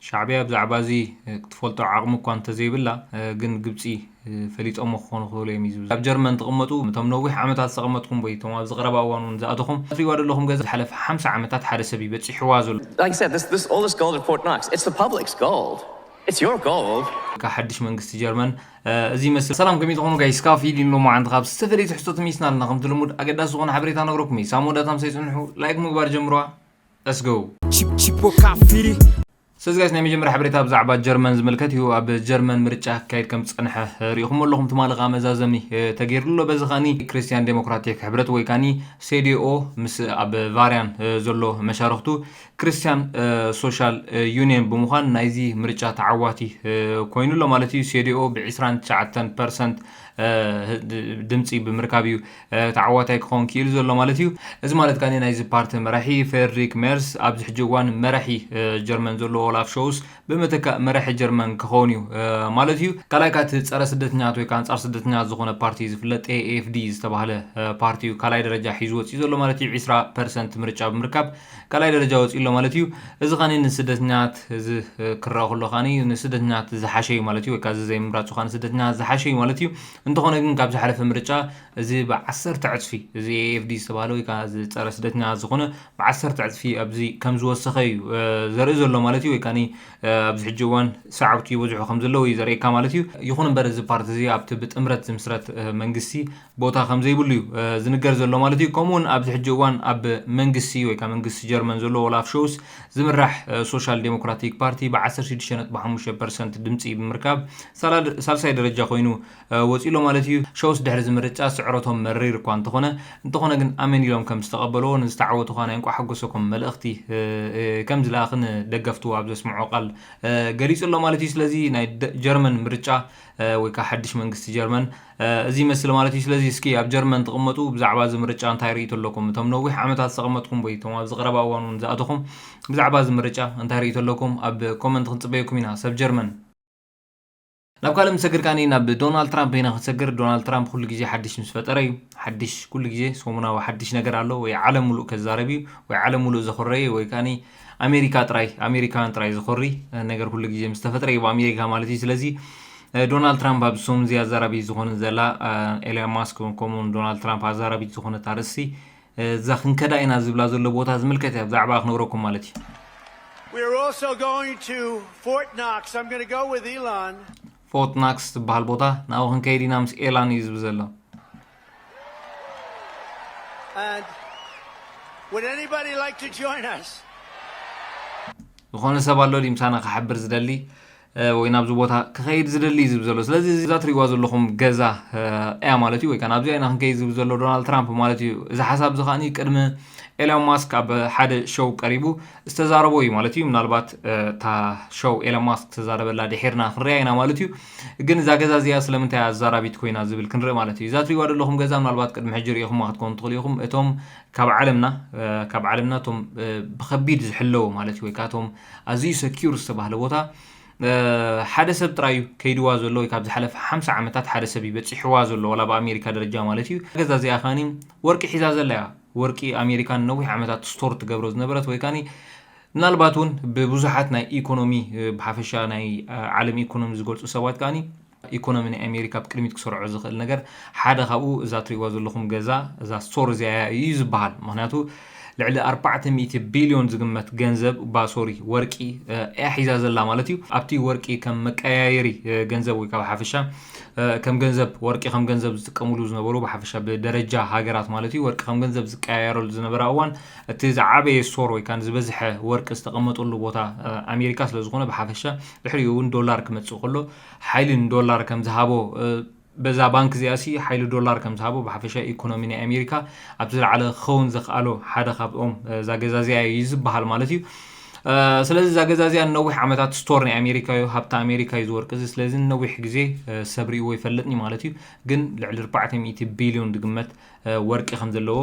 ሻዕብያ ብዛዕባ እዚ ክትፈልጦ ዓቕሚ እኳ እንተዘይብላ፣ ግን ግብፂ ፈሊጦሞ ክኾኑ ክኽእሉ እዮም እዩ ዝብል። ኣብ ጀርመን ትቕመጡ፣ እቶም ነዊሕ ዓመታት ዝተቐመጥኩም ወይ እቶም ኣብዚ ቀረባ እዋን እውን ዝኣተኹም፣ ትሪእዋ ዘለኹም ገዛ ዝሓለፈ ሓምሳ ዓመታት ሓደ ሰብ እዩ በፂሕዋ ዘሎ። Like I said, this, this all this gold in Fort Knox, it's the public's gold. It's your gold. ካብ ሓድሽ መንግስቲ ጀርመን እዚ ይመስል። ሰላም፣ ከመይ ትኾኑ ጋይስ? ካፊ ዲን ሎማዓንቲ ካብ ዝተፈለየ ትሕዝቶ ተመይስና ኣለና። ከምቲ ልሙድ ኣገዳሲ ዝኾነ ሓበሬታ ነግረኩም እዩ። ሳሞ ዳታም ሰይፅንሑ ላይክ ምግባር ጀምርዋ። Let's go። Chip- Chippo Cafiri. ስለዚ ጋይስ፣ ናይ መጀመርያ ሓበሬታ ብዛዕባ ጀርመን ዝምልከት እዩ። ኣብ ጀርመን ምርጫ ክካየድ ከም ዝጸንሐ ርኢኹም ኣለኹም። ትማሊ ከዓ መዛዘሚ ተገይርሉ ኣሎ። በዚ ከዓኒ ክርስቲያን ዴሞክራቲክ ሕብረት ወይ ከዓኒ ሴዲኦ ምስ ኣብ ባቫርያን ዘሎ መሻርኽቱ ክርስቲያን ሶሻል ዩኒየን ብምዃን ናይዚ ምርጫ ተዓዋቲ ኮይኑ ኣሎ ማለት እዩ። ሴዲኦ ብ ዕስራን ትሽዓተን ፐርሰንት ድምፂ ብምርካብ እዩ ተዓዋታይ ክኸውን ክኢሉ ዘሎ ማለት እዩ። እዚ ማለት ከዓኒ ናይዚ ፓርቲ መራሒ ፍሬድሪክ ሜርስ ኣብዚ ሕጂ እዋን መራሒ ጀርመን ዘሎ ኦላፍ ሾውስ ብምትካእ መራሒ ጀርመን ክኸውን እዩ ማለት እዩ። ካልኣይ ካቲ ጸረ ስደተኛት ወይ ከዓ ኣንጻር ስደተኛት ዝኾነ ፓርቲ ዝፍለጥ ኤኤፍዲ ዝተባህለ ፓርቲ እዩ ካልኣይ ደረጃ ሒዙ ወፂኡ ዘሎ ማለት እዩ። ዕስራ ፐርሰንት ምርጫ ብምርካብ ካልኣይ ደረጃ ወፂኡ ኣሎ ማለት እዩ። እዚ ከዓኒ ንስደተኛት እዚ ክረኣ ከሎ ከዓኒ ንስደተኛት ዝሓሸ እዩ ማለት እዩ። ወይ ከዓ እዚ ዘይምምራፁ ከዓ ንስደተኛት ዝሓሸ እዩ ማለት እዩ። እንተኾነ ግን ካብ ዝሓለፈ ምርጫ እዚ ብዓሰርተ ዕፅፊ እዚ ኤኤፍዲ ዝተባህለ ወይ ከዓ እዚ ፀረ ስደተኛ ዝኾነ ብዓሰርተ ዕፅፊ ኣብዚ ከም ዝወሰኸ እዩ ዘርኢ ዘሎ ማለት እዩ። ወይ ከዓ ኣብዚ ሕጂ እዋን ሰዓብቲ ይበዝሑ ከም ዘለዉ እዩ ዘርእየካ ማለት እዩ። ይኹን እምበር እዚ ፓርቲ እዚ ኣብቲ ብጥምረት ዝምስረት መንግስቲ ቦታ ከም ዘይብሉ እዩ ዝንገር ዘሎ ማለት እዩ። ከምኡውን ኣብዚ ሕጂ እዋን ኣብ መንግስቲ ወይ ከዓ መንግስቲ ጀርመን ዘሎ ኦላፍ ሾውስ ዝምራሕ ሶሻል ዴሞክራቲክ ፓርቲ ብ ዓሰርተ ሽዱሽተ ነጥቢ ሓሙሽተ ፐርሰንት ድምፂ ብምርካብ ሳልሳይ ደረጃ ኮይኑ ወፂኡ ኣሎ ማለት እዩ። ሾውስ ድሕሪ እዚ ምርጫ ስዕረቶም መሪር እኳ እንተኾነ እንተኾነ ግን ኣመን ኢሎም ከም ዝተቐበልዎ ንዝተዓወቱ ኳ ናይ እንቋዕ ሓጎሰኩም መልእኽቲ ከም ዝለኣኽን ደገፍቱ ኣብ ዘስምዖ ቃል ገሊፁ ኣሎ ማለት እዩ። ስለዚ ናይ ጀርመን ምርጫ ወይ ከዓ ሓድሽ መንግስቲ ጀርመን እዚ ይመስል ማለት እዩ። ስለዚ እስኪ ኣብ ጀርመን ትቕመጡ ብዛዕባ እዚ ምርጫ እንታይ ርእይቶ ኣለኩም? እቶም ነዊሕ ዓመታት ዝተቐመጥኩም ወይ እቶም ኣብዚ ቀረባ እዋን እውን ዝኣተኹም ብዛዕባ እዚ ምርጫ እንታይ ርእይቶ ኣለኩም? ኣብ ኮመንት ክንፅበየኩም ኢና። ሰብ ጀርመን ናብ ካልእ ምሰግር ከዓኒ ናብ ዶናልድ ትራምፕ ኢና ክንሰግር። ዶናልድ ትራምፕ ኩሉ ግዜ ሓድሽ ምስ ፈጠረ እዩ። ሓድሽ ኩሉ ግዜ ሰሙናዊ ሓድሽ ነገር ኣሎ። ወይ ዓለም ሙሉእ ከዛረብ እዩ ወይ ዓለም ሙሉእ ዘኾረየ ወይ ከዓኒ ኣሜሪካ ጥራይ ኣሜሪካውያን ጥራይ ዝኾሪ ነገር ኩሉ ግዜ ምስ ተፈጥረ እዩ ብኣሜሪካ ማለት እዩ። ስለዚ ዶናልድ ትራምፕ ኣብ ሰሙን እዚ ኣዛራቢት ዝኾነ ዘላ ኤልያን ማስክ ከምኡውን ዶናልድ ትራምፕ ኣዛራቢት ዝኾነት ኣርእስቲ እዛ ክንከዳ ኢና ዝብላ ዘሎ ቦታ ዝምልከት እያ ብዛዕባ ክነግረኩም ማለት እዩ። We are also going to Fort Knox. I'm going to go with Elon. ፎርት ናክስ ትበሃል ቦታ ናብኡ ክንከይድ ኢና ምስ ኤላን እዩ ዝብል ዘሎ። And would anybody like to join us? ዝኾነ ሰብ ኣሎ ድዩ ምሳና ክሓብር ዝደሊ ወይ ናብዚ ቦታ ክኸይድ ዝደሊ እዩ ዝብል ዘሎ። ስለዚ እዛ ትሪእዋ ዘለኹም ገዛ እያ ማለት እዩ። ወይ ከዓ ናብዚኣ ኢና ክንከይድ ዝብል ዘሎ ዶናልድ ትራምፕ ማለት እዩ። እዚ ሓሳብ እዚ ከዓኒ ቅድሚ ኤሎን ማስክ ኣብ ሓደ ሾው ቀሪቡ ዝተዛረቦ እዩ ማለት እዩ። ምናልባት እታ ሾው ኤሎን ማስክ ዝተዛረበላ ድሒርና ክንሪኣ ኢና ማለት እዩ። ግን እዛ ገዛ እዚኣ ስለምንታይ ኣዛራቢት ኮይና ዝብል ክንርኢ ማለት እዩ። እዛ ትሪእዋ ዘለኹም ገዛ ምናልባት ቅድሚ ሕጂ ርኢኹማ ክትኮኑ ትኽእሉ ኢኹም። እቶም ካብ ዓለምና ካብ ዓለምና እቶም ብኸቢድ ዝሕለዉ ማለት እዩ ወይ ከዓ እቶም ኣዝዩ ሰኪር ዝተባህለ ቦታ ሓደ ሰብ ጥራይ እዩ ከይድዋ ዘሎ ወይ ካብ ዝሓለፈ ሓምሳ ዓመታት ሓደ ሰብ እዩ በፂሕዋ ዘሎ ዋላ ብኣሜሪካ ደረጃ ማለት እዩ። ገዛ እዚኣ ከዓኒ ወርቂ ሒዛ ዘላ እያ። ወርቂ ኣሜሪካ ንነዊሕ ዓመታት ስቶር ትገብሮ ዝነበረት ወይ ከዓኒ ምናልባት እውን ብብዙሓት ናይ ኢኮኖሚ ብሓፈሻ ናይ ዓለም ኢኮኖሚ ዝገልፁ ሰባት ከዓኒ ኢኮኖሚ ናይ ኣሜሪካ ኣብ ቅድሚት ክሰርዖ ዝኽእል ነገር ሓደ ካብኡ እዛ ትሪእዋ ዘለኹም ገዛ እዛ ስቶር እዚኣ እዩ ዝበሃል። ምክንያቱ ልዕሊ ኣርባዕተ ሚእቲ ቢልዮን ዝግመት ገንዘብ ባሶሪ ወርቂ እያ ሒዛ ዘላ ማለት እዩ። ኣብቲ ወርቂ ከም መቀያየሪ ገንዘብ ወይ ካብ ሓፈሻ ከም ገንዘብ ወርቂ ከም ገንዘብ ዝጥቀምሉ ዝነበሩ ብሓፈሻ ብደረጃ ሃገራት ማለት እዩ ወርቂ ከም ገንዘብ ዝቀያየረሉ ዝነበረ እዋን እቲ ዝዓበየ ስቶር ወይ ከዓ ዝበዝሐ ወርቂ ዝተቀመጠሉ ቦታ ኣሜሪካ ስለዝኾነ ብሓፈሻ ድሕሪኡ እውን ዶላር ክመፅእ ከሎ ሓይሊ ንዶላር ከም ዝሃቦ በዛ ባንክ እዚኣ ሲ ሓይሊ ዶላር ከም ዝሃቦ ብሓፈሻ ኢኮኖሚ ናይ ኣሜሪካ ኣብ ዝለዓለ ክኸውን ዘኽኣሎ ሓደ ካብኦም እዛ ገዛ እዚኣ እዩ ዝበሃል ማለት እዩ። ስለዚ እዛ ገዛ እዚኣ ንነዊሕ ዓመታት ስቶር ናይ ኣሜሪካ እዩ፣ ሃብቲ ኣሜሪካ እዩ ዝወርቂ እዚ። ስለዚ ንነዊሕ ግዜ ሰብ ሪእዎ ይፈልጥኒ ማለት እዩ። ግን ልዕሊ ኣርባዕተ ሚእቲ ቢልዮን ዝግመት ወርቂ ከም ዘለዎ፣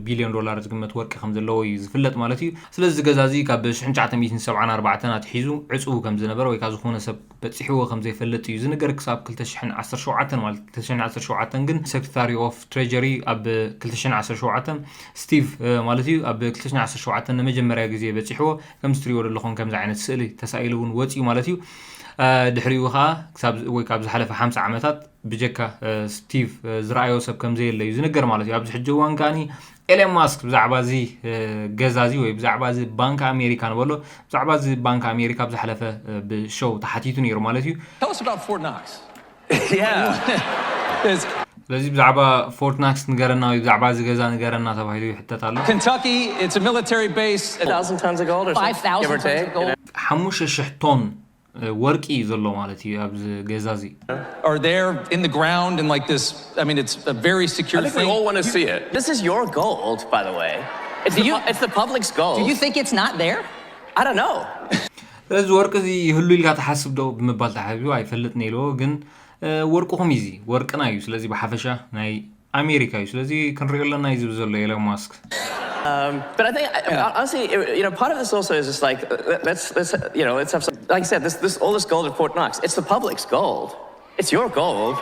ቢልዮን ዶላር ዝግመት ወርቂ ከም ዘለዎ እዩ ዝፍለጥ ማለት እዩ። ስለዚ እዚ ገዛ እዚ ካብ ሽሕን ትሽዓተ ሚእትን ሰብዓን ኣርባዕተን ኣትሒዙ ዕፁው ከም ዝነበረ ወይ ካብ ዝኾነ ሰብ በፂሕዎ ከም ዘይፈልጥ እዩ ዝንገር። ክሳብ ክልተ ሽሕን ዓሰርተ ሸውዓተን ማለት ክልተ ሽሕን ዓሰርተ ሸውዓተን ግን ሴክሬታሪ ኦፍ ትሬጀሪ ኣብ ክልተ ሽሕን ዓሰርተ ሸውዓተን ስቲቭ ማለት እዩ ኣብ ክልተ ሽሕን ዓሰርተ ሸውዓተን ንመጀመርያ ግዜ በፂሕዎ። ከም ትሪእዎ ዘለኹም ከምዚ ዓይነት ስእሊ ተሳኢሉ እውን ወፂኡ ማለት እዩ። ድሕሪኡ ከዓ ወይ ካብ ዝሓለፈ ሓምሳ ዓመታት ብጀካ ስቲቭ ዝረኣዮ ሰብ ከም ዘየለ እዩ ዝንገር ማለት እዩ። ኣብዚ ሕጂ እዋን ከዓኒ ኤለን ማስክ ብዛዕባ እዚ ገዛ እዚ ወይ ብዛዕባ እዚ ባንክ ኣሜሪካ ንበሎ፣ ብዛዕባ እዚ ባንክ ኣሜሪካ ብዝሓለፈ ብሾው ተሓቲቱ ነይሩ ማለት እዩ። Tell us about Fort Knox. Yeah. ስለዚ ብዛዕባ ፎርት ናክስ ንገረና ወይ ብዛዕባ እዚ ገዛ ንገረና ተባሂሉ ይሕተት ኣሎ። Kentucky, it's a military base. A thousand tons of gold or something, give or take. Five thousand tons of gold. ሓሙሽተ ሽሕ ቶን ወርቂ እዩ ዘሎ ማለት እዩ ኣብዚ ገዛ እዚ። Are there in the ground and like this? I mean, it's a very secure I think we thing. all want to see it. This is your gold, by the way. It's, Do the, you- pu- it's the public's gold. Do you think it's not there? I don't know. ስለዚ ወርቂ እዚ ይህሉ ኢልካ ትሓስብ ዶ ብምባል ተሓቢኡ ኣይፈልጥን ኢልዎ። ግን ወርቅኹም እዩ እዚ ወርቅና እዩ። ስለዚ ብሓፈሻ ናይ ኣሜሪካ እዩ። ስለዚ ክንሪኦ ኣለና እዩ ዝብል ዘሎ ኤለን ማስክ። Um, but I think, I- honestly, it- you know, part of this also is just like uh, let's let's you know let's have some. Like I said, this this all this gold at Fort Knox, it's the public's gold. It's your gold.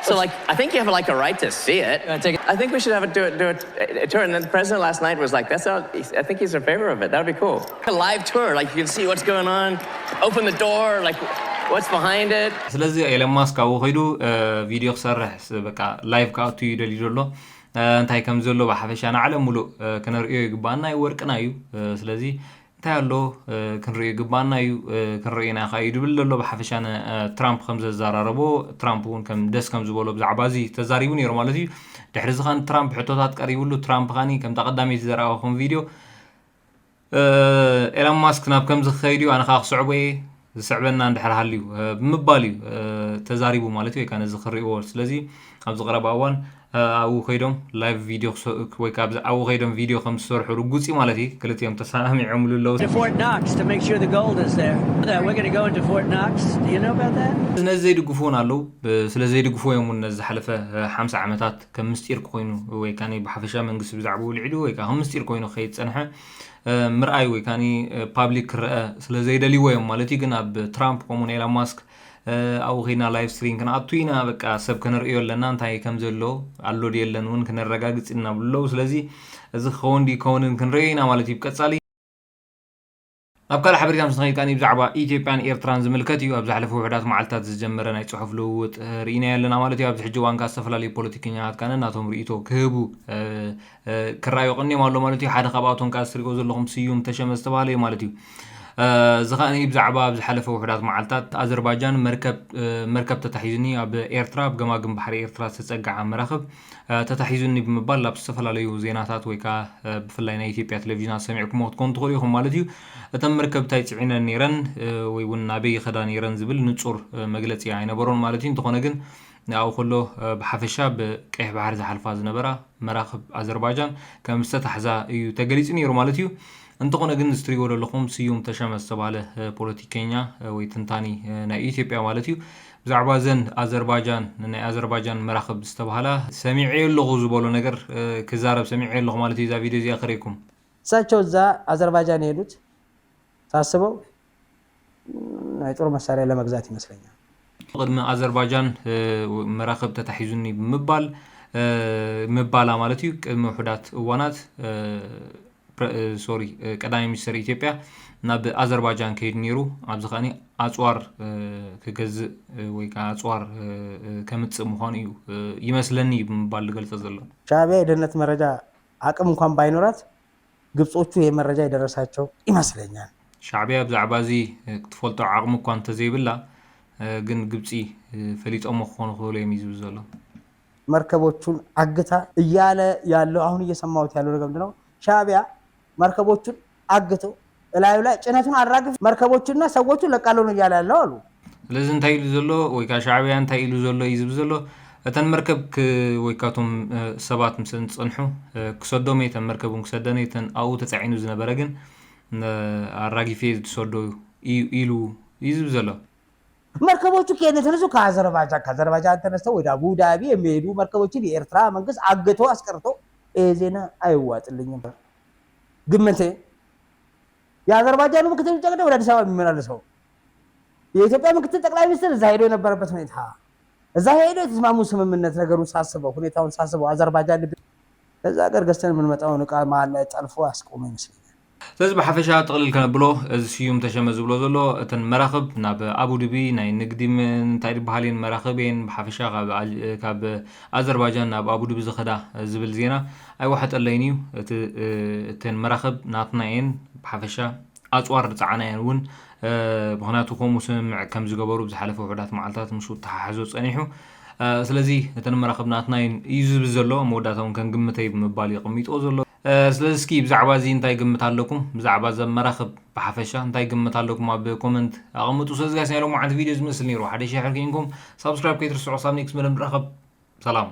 So like, I think you have like a right to see it. Uh, take it. I think we should have a do it do it a tour. And then the president last night was like, "That's not. I think he's in favor of it. That would be cool. A live tour, like you can see what's going on, open the door, like what's behind it." ስለዚ ኤለን ማስክ ኣብኡ ከይዱ ቪድዮ ክሰርሕ በቃ ላይቭ ክኣቱ እዩ ደልዩ ዘሎ። እንታይ ከም ዘሎ ብሓፈሻ ንዓለም ሙሉእ ክነርእዮ ይግባኣና እዩ። ወርቅና እዩ። ስለዚ እንታይ ኣሎ ክንርኢ ግባና እዩ። ክንርኢ ኢና ካ እዩ ድብል ዘሎ ብሓፈሻ ንትራምፕ ከም ዘዘራረቦ ትራምፕ እውን ከም ደስ ከም ዝበሎ ብዛዕባ እዚ ተዛሪቡ ነይሩ ማለት እዩ። ድሕሪ እዚ ካን ትራምፕ ሕቶታት ቀሪብሉ ትራምፕ ካኒ ከምታ ቀዳመይቲ ዘረኣኹም ቪድዮ ኤላን ማስክ ናብ ከምዚ ክኸይድ እዩ ኣነ ከዓ ክስዕቦ እየ ዝስዕበና እንድሕር ሃልዩ ብምባል እዩ ተዛሪቡ ማለት እዩ ወይ ከዓ ነዚ ክርእዎ ስለዚ ኣብዚ ቀረባ እዋን ኣብኡ ከይዶም ላይቭ ቪድዮ ወይ ከዓ ኣብኡ ከይዶም ቪድዮ ከም ዝሰርሑ ርጉፅ እዩ ማለት እዩ። ክልቲኦም ተሰማሚዖምሉ ኣለዉ። To Fort Knox to make sure the gold is there. That we're going to go into Fort Knox. Do you know about that? ነዚ ዘይድግፉ እውን ኣለዉ። ስለ ዘይድግፉ እዮም እውን ነዚ ዝሓለፈ ሓምሳ ዓመታት ከም ምስጢር ኮይኑ ወይ ከዓ ብሓፈሻ መንግስቲ ብዛዕባኡ ልዒሉ ወይ ከዓ ከም ምስጢር ኮይኑ ክኸይድ ዝፀንሐ ምርኣይ ወይ ከዓ ፓብሊክ ክረአ ስለ ዘይደልይዎ እዮም ማለት እዩ። ግን ኣብ ትራምፕ ከምኡ ኤላን ማስክ ኣብኡ ከይድና ላይቭ ስትሪም ክንኣቱ ኢና በቃ ሰብ ከነርእዮ ኣለና እንታይ ከም ዘሎ ኣሎ ድየለን እውን ክነረጋግፅ ኢና ብለው። ስለዚ እዚ ክኸውን ድዩ ከውንን ክንርእዮ ኢና ማለት እዩ ብቀፃሊ። ናብ ካልእ ሓበሬታ ምስ ንኸይድ ከኣ ብዛዕባ ኢትዮጵያን ኤርትራን ዝምልከት እዩ። ኣብ ዝሓለፈ ውሑዳት መዓልትታት ዝጀመረ ናይ ጽሑፍ ልውውጥ ርኢናዮ ኣለና ማለት እዩ። ኣብዚ ሕጂ እዋን ከኣ ዝተፈላለዩ ፖለቲከኛታት ከኣ ነናቶም ርእይቶ ክህቡ ክረኣዩ ቀኒዮም ኣሎ ማለት እዩ። ሓደ ካብኣቶም ከኣ እትሪእዎ ዘለኹም ስዩም ተሸመ ዝተባህለ እዩ ማለት እዩ። እዚ ከኣ ብዛዕባ ኣብ ዝሓለፈ ውሑዳት መዓልትታት ኣዘርባጃን መርከብ መርከብ ተታሒዙኒ ኣብ ኤርትራ ኣብ ገማግም ባሕሪ ኤርትራ ዝተጸግዓ መራኽብ ተታሒዙኒ ብምባል ኣብ ዝተፈላለዩ ዜናታት ወይ ከዓ ብፍላይ ናይ ኢትዮጵያ ቴሌቪዥናት ሰሚዕኩሞ ክትኮኑ ትኽእሉ ኢኹም ማለት እዩ። እተን መርከብ እንታይ ፅዒነን ነይረን ወይ እውን ናበይ ይኸዳ ነይረን ዝብል ንፁር መግለፂ ኣይነበሮን ማለት እዩ። እንተኾነ ግን ኣብኡ ከሎ ብሓፈሻ ብቀይሕ ባሕሪ ዝሓልፋ ዝነበራ መራኽብ ኣዘርባጃን ከም ዝተታሕዛ እዩ ተገሊፁ ነይሩ ማለት እዩ። እንተኾነ ግን እዚ ትሪእዎ ዘለኹም ስዩም ተሸመ ዝተባህለ ፖለቲከኛ ወይ ትንታኒ ናይ ኢትዮጵያ ማለት እዩ ብዛዕባ እዘን ኣዘርባጃን ናይ ኣዘርባጃን መራኽብ ዝተባህላ ሰሚዐዮ ኣለኹ ዝበሎ ነገር ክዛረብ ሰሚዐዮ ኣለኹ ማለት እዩ። እዛ ቪድዮ እዚኣ ክርእየኩም። እሳቸው እዛ አዘርባጃን የሄዱት ሳስበው ናይ ጦር መሳሪያ ለመግዛት ይመስለኛል። ቅድሚ ኣዘርባጃን መራኽብ ተታሒዙኒ ብምባል ምባላ ማለት እዩ ቅድሚ ውሑዳት እዋናት ሶሪ ቀዳማይ ሚኒስተር ኢትዮጵያ ናብ ኣዘርባጃን ከይዱ ነይሩ። ኣብዚ ከኣ ኣፅዋር ክገዝእ ወይ ከዓ ኣፅዋር ከምፅእ ምዃኑ እዩ ይመስለኒ ብምባል ዝገልፀ ዘሎ። ሻዕቢያ የደህንነት መረጃ አቅም እንኳን ባይኖራት ግብጾቹ ይህ መረጃ የደረሳቸው ይመስለኛል። ሻዕቢያ ብዛዕባ እዚ ክትፈልጦ ዓቕሚ እኳ እንተዘይብላ ግን ግብፂ ፈሊጦሞ ክኾኑ ክኽእሉ እዮም እዩ ዝብል ዘሎ። መርከቦቹን አግታ እያለ ያለው አሁን እየሰማሁት ያለው ነገር ምንድነው? ሻዕቢያ መርከቦቹን አግተው እላዩ ላይ ጭነቱን አራግፍ መርከቦቹንና ሰዎቹን ለቃለሁ ነው እያለ ያለው አሉ። ስለዚ እንታይ ኢሉ ዘሎ ወይ ከዓ ሻዕቢያ እንታይ ኢሉ ዘሎ እዩ ዝብል ዘሎ። እተን መርከብ ወይ ካብቶም ሰባት ምስ ዝፀንሑ ክሰዶም እተን መርከብ እውን ክሰደን እተን ኣብኡ ተፃዒኑ ዝነበረ ግን ኣራጊፌ ዝሰዶ ኢሉ እዩ ዝብል ዘሎ። መርከቦቹ ከየት ነው የተነሱ? ከአዘርባጃን። ከአዘርባጃን ተነስተው ወደ አቡዳቢ የሚሄዱ መርከቦችን የኤርትራ መንግስት አግቶ አስቀርቶ፣ ይሄ ዜና አይዋጥልኝም። ግምቴ የአዘርባጃኑ ምክትል ውጭ ጉዳይ ወደ አዲስ አበባ የሚመላለሰው የኢትዮጵያ ምክትል ጠቅላይ ሚኒስትር እዛ ሄዶ የነበረበት ሁኔታ፣ እዛ ሄዶ የተስማሙ ስምምነት ነገሩን ሳስበው፣ ሁኔታውን ሳስበው፣ አዘርባጃን ልብ ለዛ ሀገር ገዝተን የምንመጣውን እቃ መሀል ላይ ጠልፎ ያስቆመ ይመስለኛል። ስለዚህ ብሓፈሻ ጥቕልል ከነብሎ፣ እዚ ስዩም ተሸመ ዝብሎ ዘሎ፣ እተን መራኽብ ናብ ኣቡዱቢ ናይ ንግዲ ም-፣ እንታይ ዝበሃል እየን፣ መራኽብ እየን፣ ብሓፈሻ ካብ ኣል-፣ ካብ ኣዘርባጃን ናብ ኣቡዱቢ ዝኸዳ ዝብል ዜና ኣይወሓጠለይን እዩ። እቲ፣ እ፣ እተን መራኽብ ናትና እየን፣ ብሓፈሻ ኣፅዋር ዝፀዓና እየን እውን፣ እ፣ ምኽንያቱ ከምኡ ስምምዕ ከም ዝገበሩ ብዝሓለፈ ውሑዳት መዓልታት ምስኡ ተሓሕዞ ፀኒሑ። እ፣ ስለዚ እተን መራኽብ ናትና እየን እዩ ዝብል ዘሎ፣ መወዳእታ እውን ከንግምተይ ብምባል እዩ ኣቐሚጥዎ ዘሎ። እ፣ ስለዚ እስኪ ብዛዕባ እዚ እንታይ ግምት ኣለኩም? ብዛዕባ እዘን መራኽብ ብሓፈሻ እንታይ ግምት ኣለኩም? ኣብ ኮመንት ኣቐምጡ። ስለዚ ጋይስ ናይ ሎማዓንቲ ቪድዮ ዝመስል ነይሩ። ሓደ ሺሕ ሕርኪ ኢንኩም ሳብስክራይብ ከይትርስዑ። ሳብ ኔክስት መደብ ንራኸብ። ሰላም።